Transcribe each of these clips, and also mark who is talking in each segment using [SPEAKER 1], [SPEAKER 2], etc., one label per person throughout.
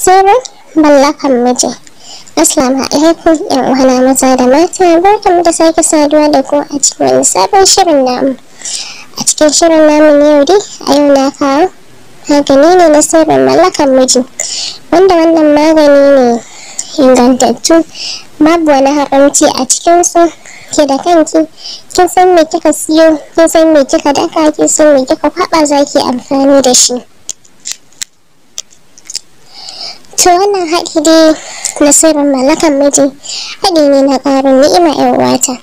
[SPEAKER 1] Sirrin mallakan miji. Assalamu alaikum yan uwana maza da mata, barkamu da sake saduwa da ku a cikin wani sabon shirin namu. A cikin shirin namu na yau dai, a yau na kawo magani ne na sirrin mallakan miji, wanda wannan magani ne ingantattu, babu wani haramci a cikinsu. Ke da kanki kin san me kika siyo, kin san me kika daka, kin san me kika kwaɓa zaki amfani da shi. To wannan haɗi dai na sirrin mallakan miji haɗi ne na ƙarin ni'ima ƴar uwata.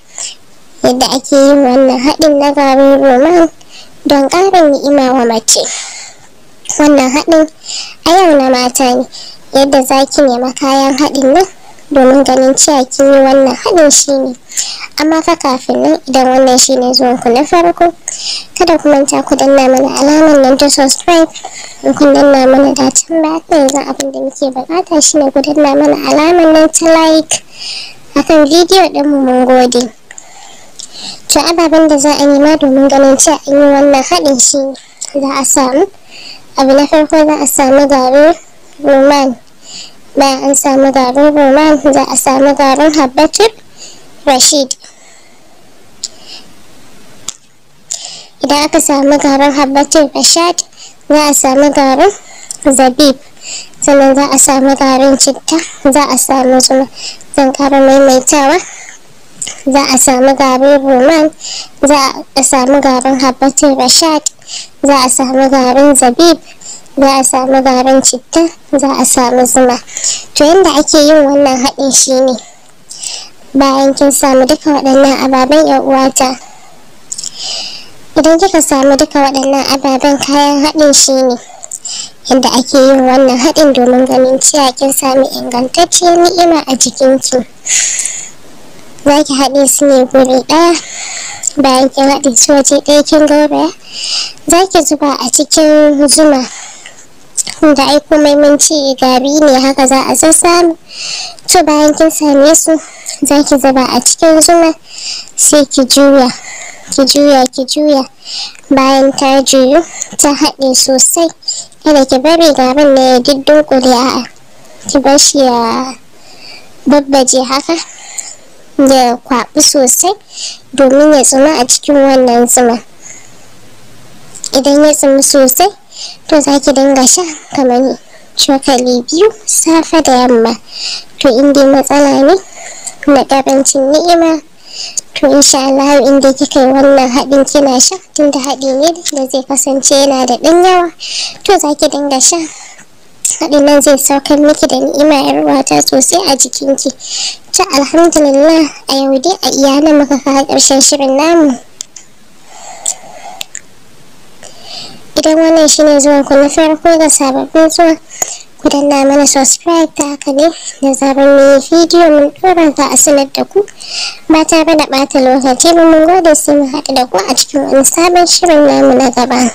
[SPEAKER 1] Yadda ake yin wannan haɗin na garin roman don ƙarin ni'ima wa mace. Wannan haɗin a yau na mata ne. Yadda zaki nema kayan haɗin nan domin ganin cewa kin yi wannan haɗin shine. Amma fa kafin nan, idan wannan shine zuwan ku na farko, kada ku manta ku danna mana alamar nan ta subscribe. In kun danna mana da can baya, yanzu abin da muke buƙata shine ku danna mana alamar nan ta like akan bidiyo ɗinmu, mun gode. To ababen da za a nema domin ganin cewa an yi wannan haɗin shine, za a samu abu na farko, za a samu garin roman. Bayan an samu garin roman, za a samu garin habbatul rashid. Idan aka samu garin habbatul rashad, za a samu garin zabib, sannan za a samu garin citta, za a samu zuma. Zan ƙara maimaitawa, za a samu garin roman, za a samu garin habbatul rashad, za a samu garin zabib, za a samu garin citta, za a samu zuma. To yanda ake yin wannan haɗin shine, bayan kin samu duka waɗannan ababen ƴar uwata, idan kika samu duka waɗannan ababen kayan haɗin shine yadda ake yin wannan haɗin domin ganin cewa kin sami ingantacciyar ni'ima a jikinki. Za ki haɗe su ne guri ɗaya. Bayan kin haɗe su waje ɗaya kin gauraya, za ki zuba a cikin zuma. Da ai komai mun ce gari ne, haka za a sassamu. To bayan kin same su, za ki zuba a cikin zuma, sai ki juya, ki juya, ki juya. Bayan ta juyu ta haɗe sosai, kada ki bari garin na ya duddunƙule, a'a, ki bar shi ya babbaje haka, ya kwaɓu sosai domin ya tsuma a cikin wannan zuma. Idan ya tsumu sosai, to za ki dinga sha kamar cokali 2 safe da yamma. To in dai matsala ne na ƙarancin ni'ima, to insha Allah in dai kika yi wannan haɗin kina sha, tunda haɗi ne da zai kasance yana da ɗan yawa, to za ki dinga sha. Haɗin nan zai saukar miki da ni'ima ƴar uwata sosai a jikinki. To alhamdulillah, a yau dai a iya nan muka kawo ƙarshen shirin namu. Idan wannan shine zuwan ku na farko, ga sababbin zuwa, ku danna mana subscribe. Ta haka ne da zarar mun yi bidiyo mun ɗora, za a sanar da ku ba tare da ɓata lokaci ba. Mun gode, sai mu haɗu da ku a cikin wani sabon shirin namu na gaba.